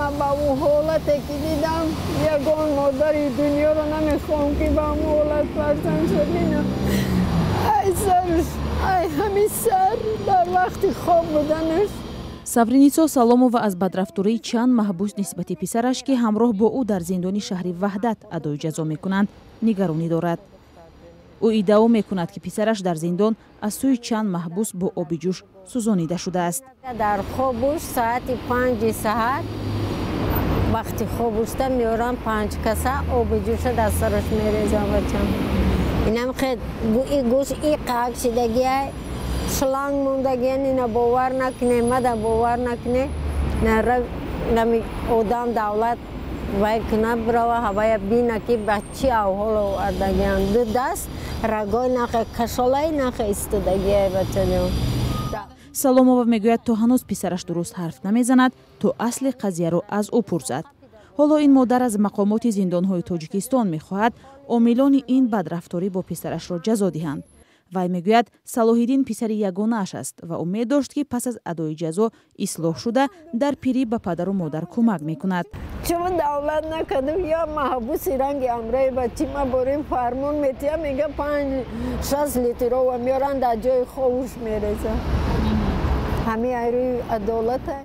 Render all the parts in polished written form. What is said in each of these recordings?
Ман ба ӯ ҳолате ки дидам, ягон модари дунёро намехоҳам, ки ба ҳамон ҳолат фарзанд шуд. Ина ай сарш, ай ҳами сар дар вақти хоб буданаш. Савринисо Саломова аз бадрафтории чанд маҳбус нисбати писараш, ки ҳамроҳ бо ӯ дар зиндони шаҳри Ваҳдат адои ҷазо мекунанд, нигаронӣ дорад. Ӯ иддао мекунад, ки писараш дар зиндон аз сӯи чанд маҳбус бо оби ҷӯш сӯзонида шудааст. Дар хобуш соати 5-и саҳар, вақти хобушта меорам, панҷ каса оби ҷӯша дар сараш мерезам. Бачам инам и гӯш и қак шидагиай, шланг мондагиян. Ина бовар накуне, мада бовар накуне, нами одам давлат вай куна, бирава ҳавая бина, ки ба чӣ авҳол овардагиян. Ду даст рагои нахе кашолаи нахе истодагиай, бачаҷон. Саломова мегӯяд, то ҳанӯз писараш дуруст ҳарф намезанад, то асли қазияро аз ӯ пурсад. Ҳоло ин модар аз мақомоти зиндонҳои Тоҷикистон мехоҳад, омилони ин бадрафторӣ бо писарашро ҷазо диҳанд. Вай мегӯяд, Салоҳиддин писари ягонааш аст ва умед дошт, ки пас аз адои ҷазо ислоҳ шуда, дар пирӣ ба падару модар кӯмак мекунад. Чун давлат накардам, я маҳбуси ранги амраи бачи ма борим фармон метия, мега панҷ шаст литрова меоранд, дар ҷои ховуш мереза. Ҳамин айрӯи адолата.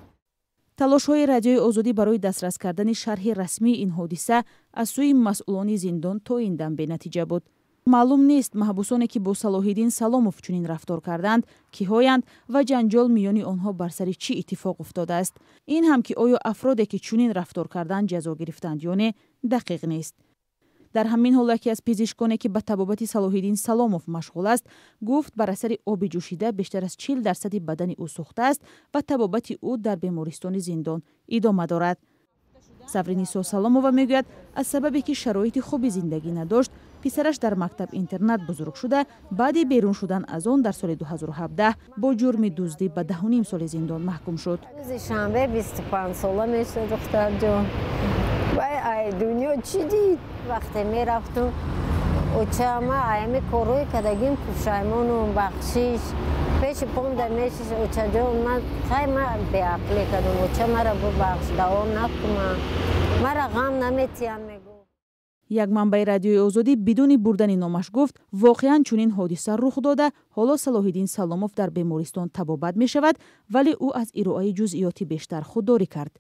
Талошҳои Радиои Озодӣ барои дастрас кардани шарҳи расмии ин ҳодиса аз сӯи масъулони зиндон то ин дам бенатиҷа буд. Маълум нест, маҳбусоне, ки бо Салоҳиддин Саломов чунин рафтор карданд, киҳоянд ва ҷанҷол миёни онҳо бар сари чӣ иттифоқ уфтодааст. Ин ҳам, ки оё афроде, ки чунин рафтор карданд, ҷазо гирифтанд ё не, дақиқ нест. Дар ҳамин ҳол яке аз пизишконе, ки ба табобати Салоҳиддин Саломов машғул аст, гуфт, бар асари оби ҷӯшида бештар аз 40% бадани ӯ сӯхтааст ва табобати ӯ дар бемористони зиндон идома дорад. Савринисо Саломова мегӯяд, аз сабабе ки шароити хуби зиндагӣ надошт, писараш дар мактаб интернат бузург шуда, баъди берун шудан аз он дар соли 2017 бо ҷурми дуздӣ ба 10,5 соли зиндон маҳкум шуд. Рӯзи шанбе 25 сола мешуд духтарҷон. Вай ай дунё чӣ дид? Вақте мерафтум, очама аями корҳои кардагим пушаймону бахшиш пеши помда мешиш. Очаҷон, ман хай, ма беақлӣ кардам, оча, мара бубахш, давом накума, мара ғам наметиям, мегӯ. Як манбаи Радиои Озодӣ бидуни бурдани номаш гуфт, воқеан чунин ҳодиса рух дода, ҳоло Салоҳиддин Саломов дар бемористон табобат мешавад, вале ӯ аз ироаи ҷузъиёти бештар худдорӣ кард.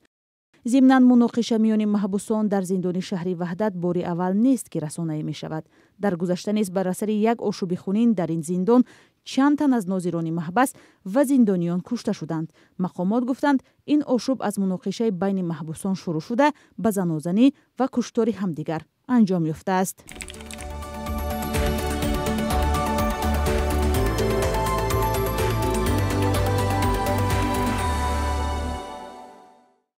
Зимнан, муноқиша миёни маҳбусон дар зиндони шаҳри Ваҳдат бори аввал нест, ки расонаӣ мешавад. Дар гузашта низ бар асари як ошӯби хунин дар ин зиндон чанд тан аз нозирони маҳбас ва зиндониён кушта шуданд. Мақомот гуфтанд, ин ошӯб аз муноқишаи байни маҳбусон шурӯъ шуда, ба занозанӣ ва куштори ҳамдигар анҷом ёфтааст.